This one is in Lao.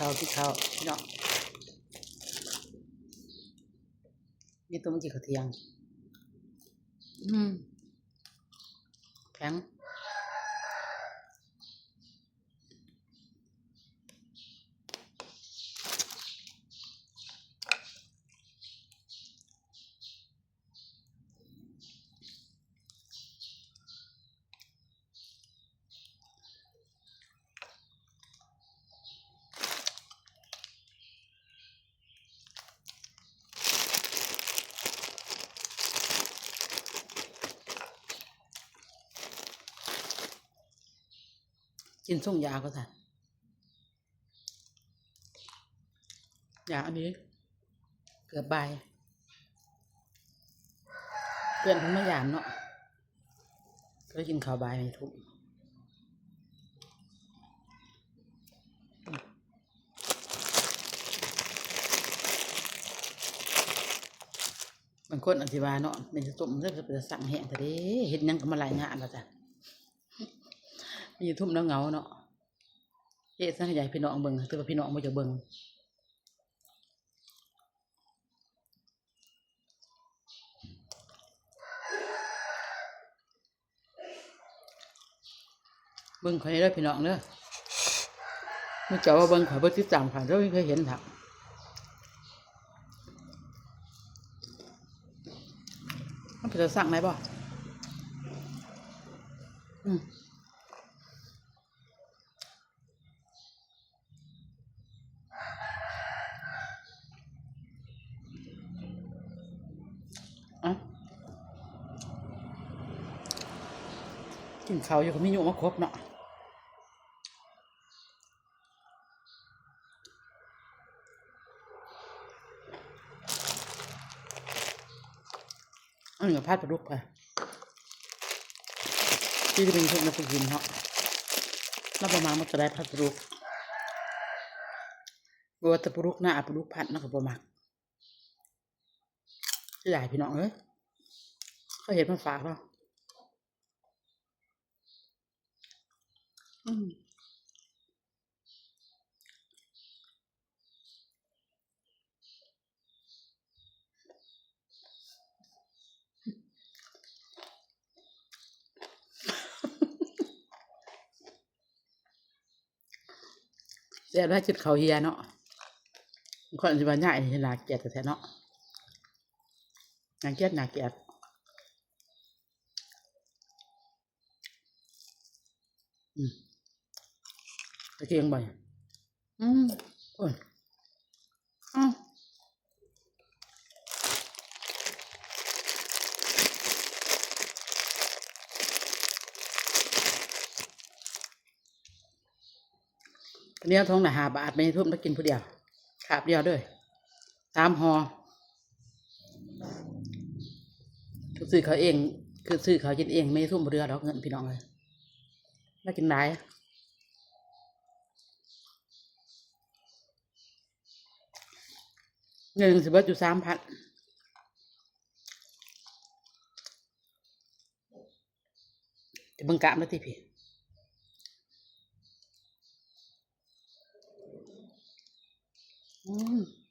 ເຂົ້າ ກິນເຂົ້າ ພີ່ນ້ອງ. ມີໂຕມາກິນເຂົ້າທ່ຽງ. ອືມ ແຂງ. ກິນສົ່ງຢາວ່າຊັ້ນ. ຢາອັນນີ້ເກືອບບ່າຍ ເພື່ອນເພິ່ນມາຢາມເນາະ ກໍໄດ້ກິນເຂົ້າບ່າຍໃນທຸກ. ບາງຄົນອາດຊິວ່າເນາະ ແມ່ນຊິຕົ້ມເດີ ເປັນຕາສັ່ງແຮງແທ້ເດ້ ເຮັດຫຍັງກໍມາລາຍງານວ່າຊັ້ນ. ມີຢູທູບເຫງົາໆເນາະ ເຮັດຊັ້ນໃຫ້ຍາຍພີ່ນ້ອງເບິ່ງ ແຕ່ວ່າພີ່ນ້ອງບໍ່ຢາກເບິ່ງ. ເບິ່ງຂ້ອຍເດີພີ່ນ້ອງເດີ ໝູ່ເຈົ້າວ່າເບິ່ງຂ້ອຍ ບໍ່ຕິດຕາມຂ້ອຍເດີ ບໍ່ເຄີຍເຫັນດອກ. ມັນເປັນຕາສັ່ງໄດ້ບໍ່? ອືມ. ເອົ້າ ກິນເຂົ້າຢູ່ກໍມີຍຸມາຄົບເນາະ. ອັນນີ້ກໍຜັດປາດຸກຄ່ະ ທີ່ຈະເປັນເຮັດມາກິນເນາະ. ລາວບໍ່ມັກ ມັກຈະໄດ້ຜັດປາດຸກ ບໍ່ວ່າແຕ່ປາດຸກນາ ປາດຸກຜັດ ລາວກໍບໍ່ມັກ. ເສຍດາຍພີ່ນ້ອງເອີຍ ເຂົາເຮັດມາຝາກເນາະ. ອືມ ແຊບຫຼາຍ ຈິດເຂົ້າເຮຍເນາະ. ຂ້ອຍຊິວ່າຍາຍນີ້ໜ້າກຽດແທ້ໆເນາະ ໜ້າກຽດ ໜ້າກຽດ. ອືມ ຕະເກງບໍ່? ອືມ ໂອ້ຍ ອືມ ເຂົ້າໜຽວຖົງລະຫ້າບາດ ແມ່ຍາຍທຸ່ມລະກິນຜູ້ດຽວ ຄາບດຽວເດີ ສາມຫໍ່. ຄືຊື້ເຂົ້າເອງ ຄືຊື້ເຂົ້າກິນເອງ ແມ່ຍາຍທຸ່ມບໍ່ເຫຼືອດອກເງິນ ພີ່ນ້ອງເອີຍ ລາວກິນຫຼາຍ. ເງິນຊິເບິດຢູ່ສາມພັນ. ຈະເບິ່ງກ້າມລະຕິພີ້. ອືມ.